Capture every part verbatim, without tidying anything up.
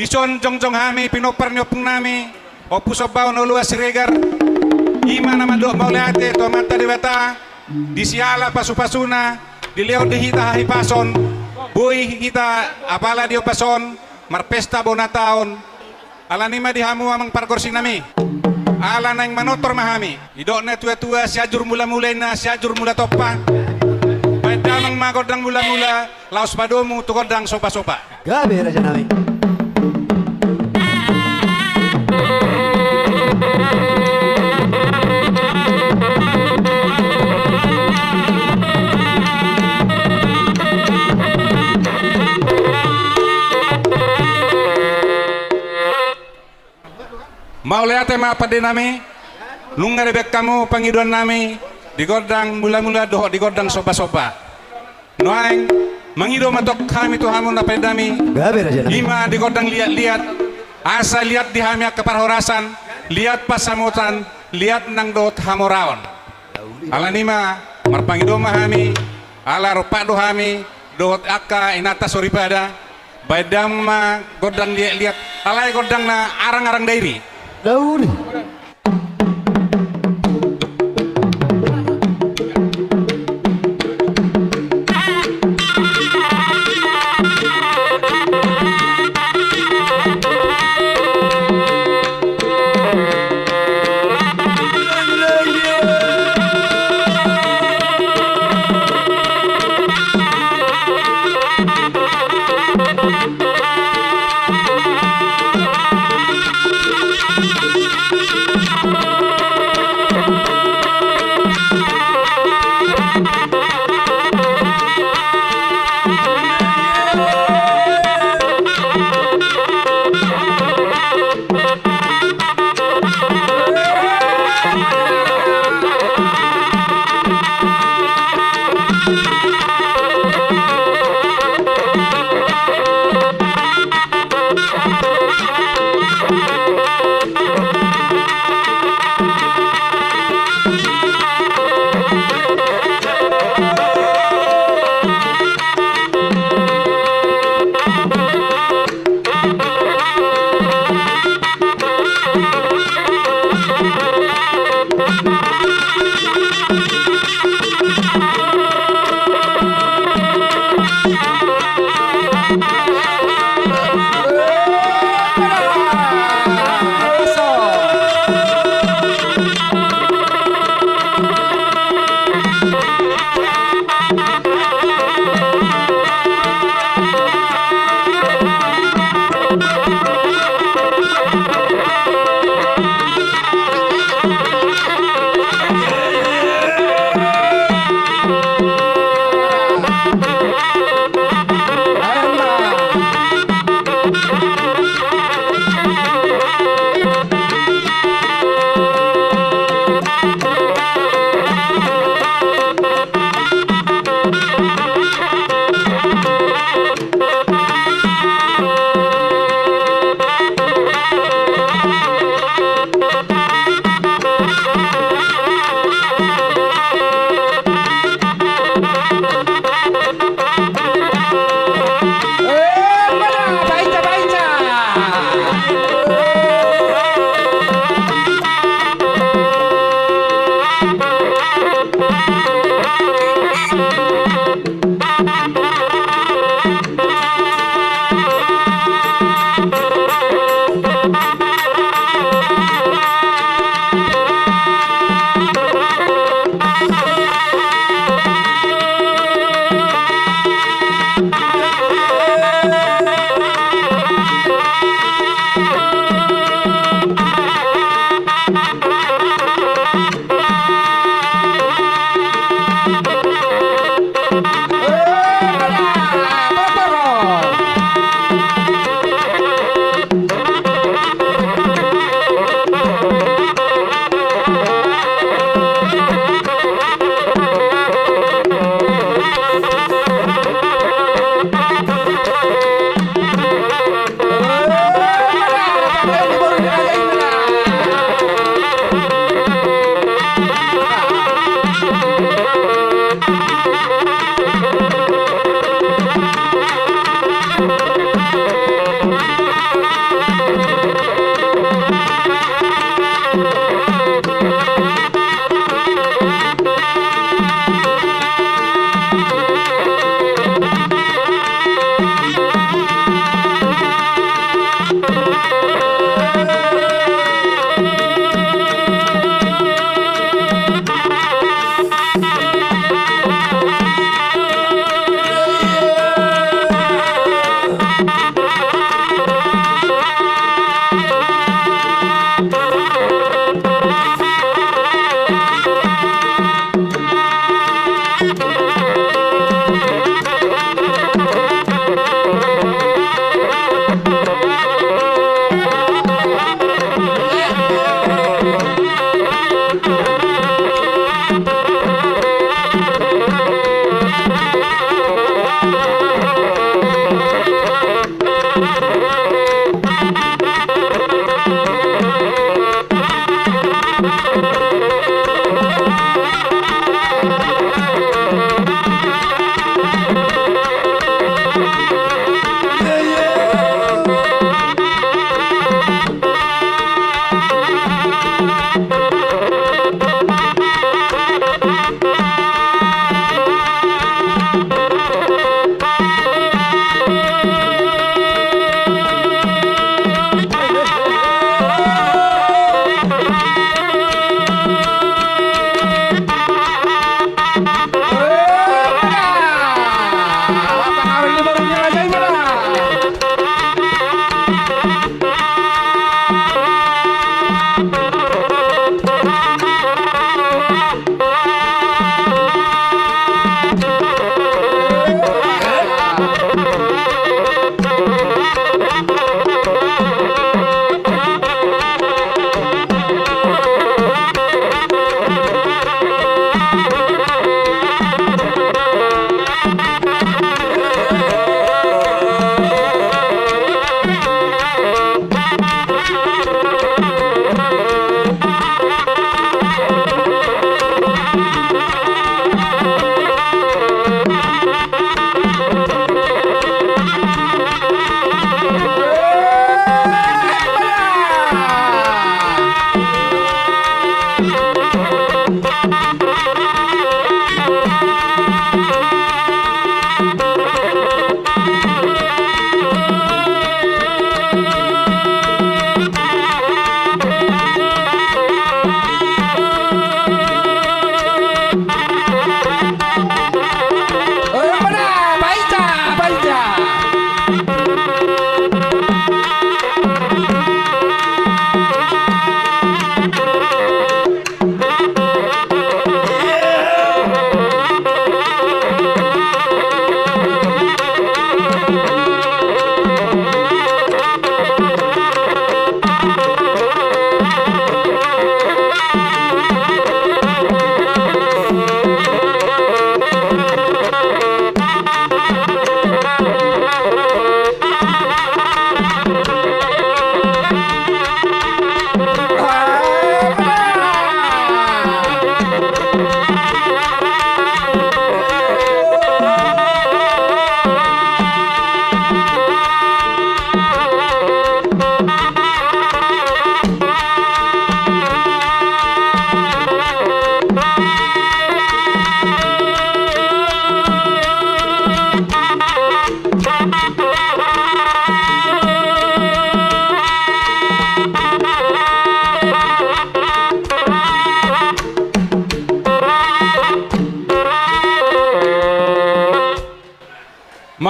Dison jongjong hami pinompar ni ompung nami, Ompu Sombaon Oloan Siregar, i ma na mandok mauliate tu Amanta Debata, di siala pasupasuna, dilehon di hita hahipason, boi hita apala di ombas on, marpesta bona taon, alani ma di hamu amang pargonsi nami. Ala naeng manortor ma hami. Didok natuatua, Sianjur Mulamula inna, Sianjur Mula Tompa. Baen damang ma gondang mulamula, laos padomu tu gondang sobasoba. Gabe raja nami. Mauliate ma pande nami, nunga dibaen hamu pangidoan nami di gondang mulamula dohot di gondang sobasoba. Nuaeng mangido ma tong hami tu hamu na pande nami. Gabe raja nami. I ma di gondang liatliat, asa liat di hami angka parhorasan, liat pansamotan, liat nang dohot hamoraon. Alani ma marpangido ma hami, ala rompak do hami dohot angka inanta soripada, baen damang ma gondang liatliat, alai gondang na arangarang dairi. Dauri.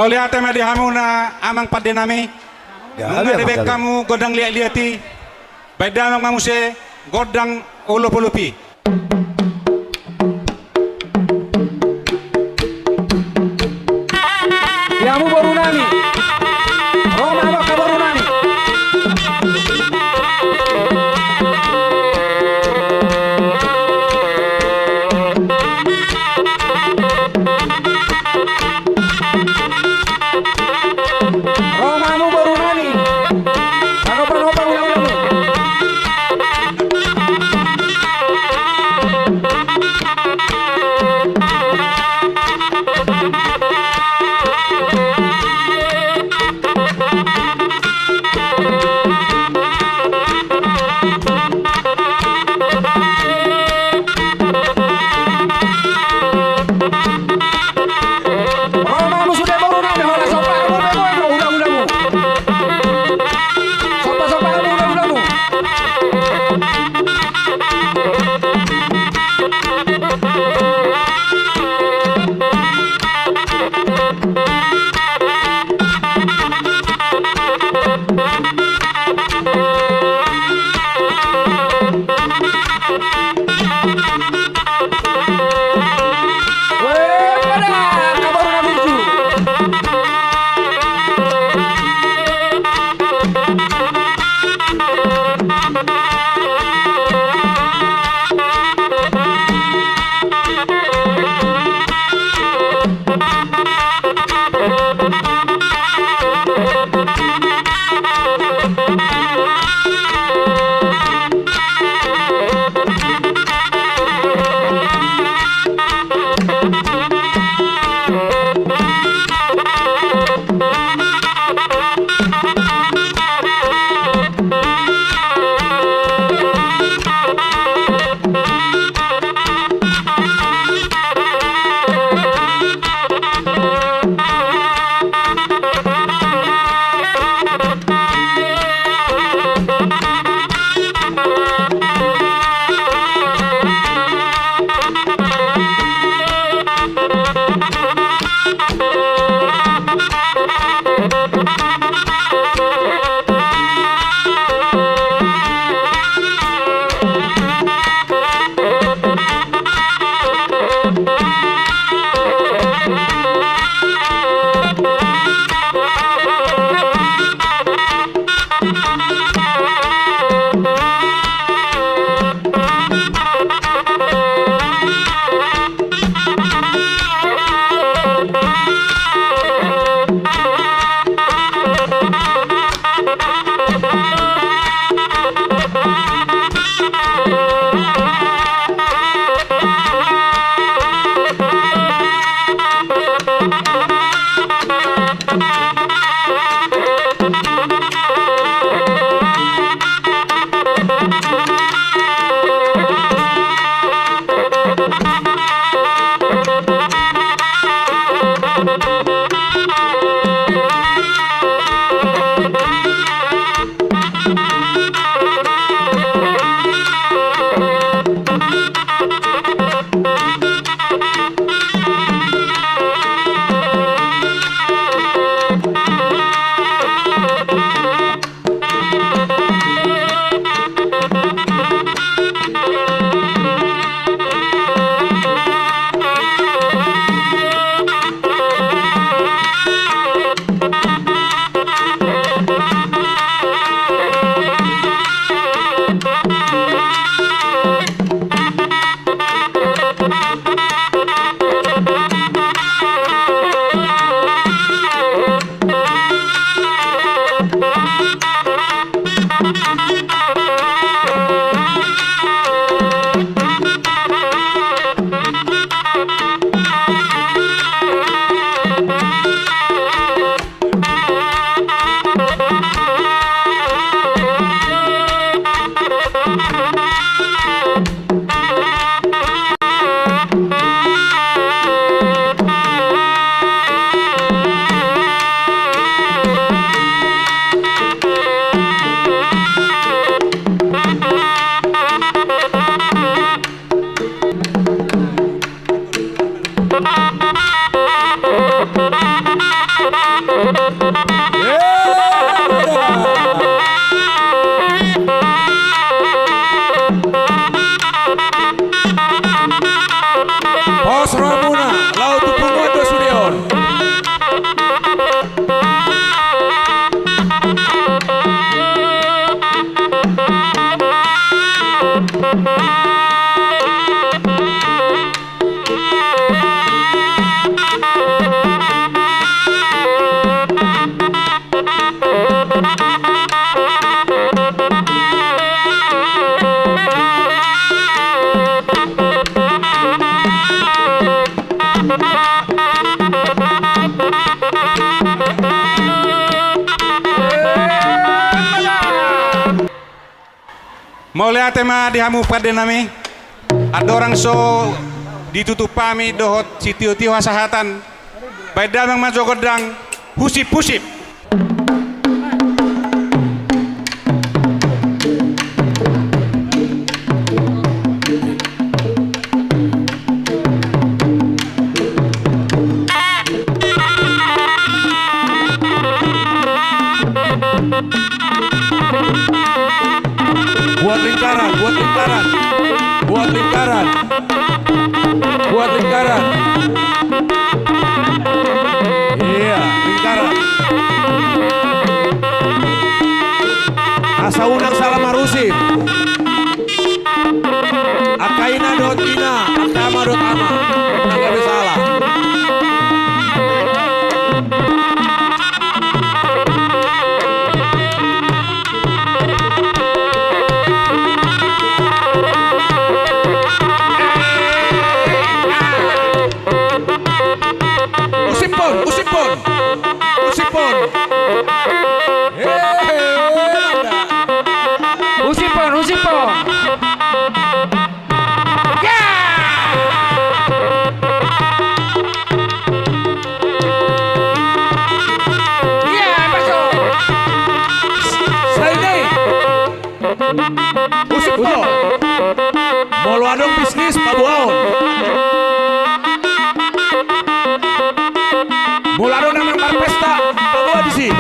Mauliate ma di hamuna amang pande nami. Nunga dibaen hamu gondang liat-liat i, baen damang ma muse gondang olop-olop i. Di hamu boru nami. Ro ma hamu angka boru nami. Ro ma hamu boru nami. Panopa-nopa ula-ulamu. Mauliate ma di hamu pande nami. Andorang so ditutup hami dohot sitiotio hasahatan, baen damang ma jo gondang husip-husip. Buat lingkaran, buat lingkaran. Buat lingkaran. Buat lingkaran. Iya, lingkaran. Asa unang salah marusip. Angka ina dohot ina, angka ama dohot ama. Unang gabe salah. Usiphon, usiphon. Usiphon. Hehe, mantap. Usiphon, usiphon. Ya! Ya, masuk. Sai dei. Usiphon. Molo adong bisnis, paboaon. Molo adong na marpesta, paboa disi.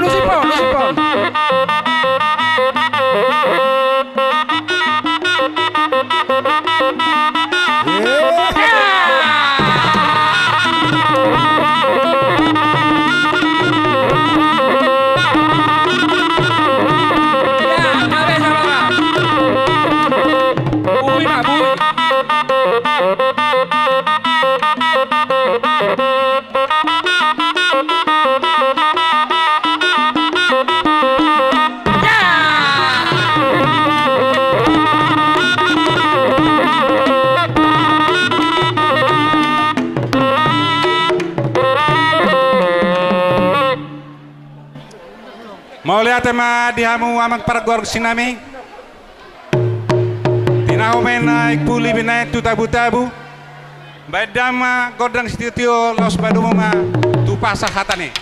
Usiphon, usiphon. Mauliate ma di hamu amang pargonsi nami. Tinahu ma i na ingkuli binaen tu tabu-tabu. Baen damang ma gondang sitiotio, laos padomu ma tu pasahatani.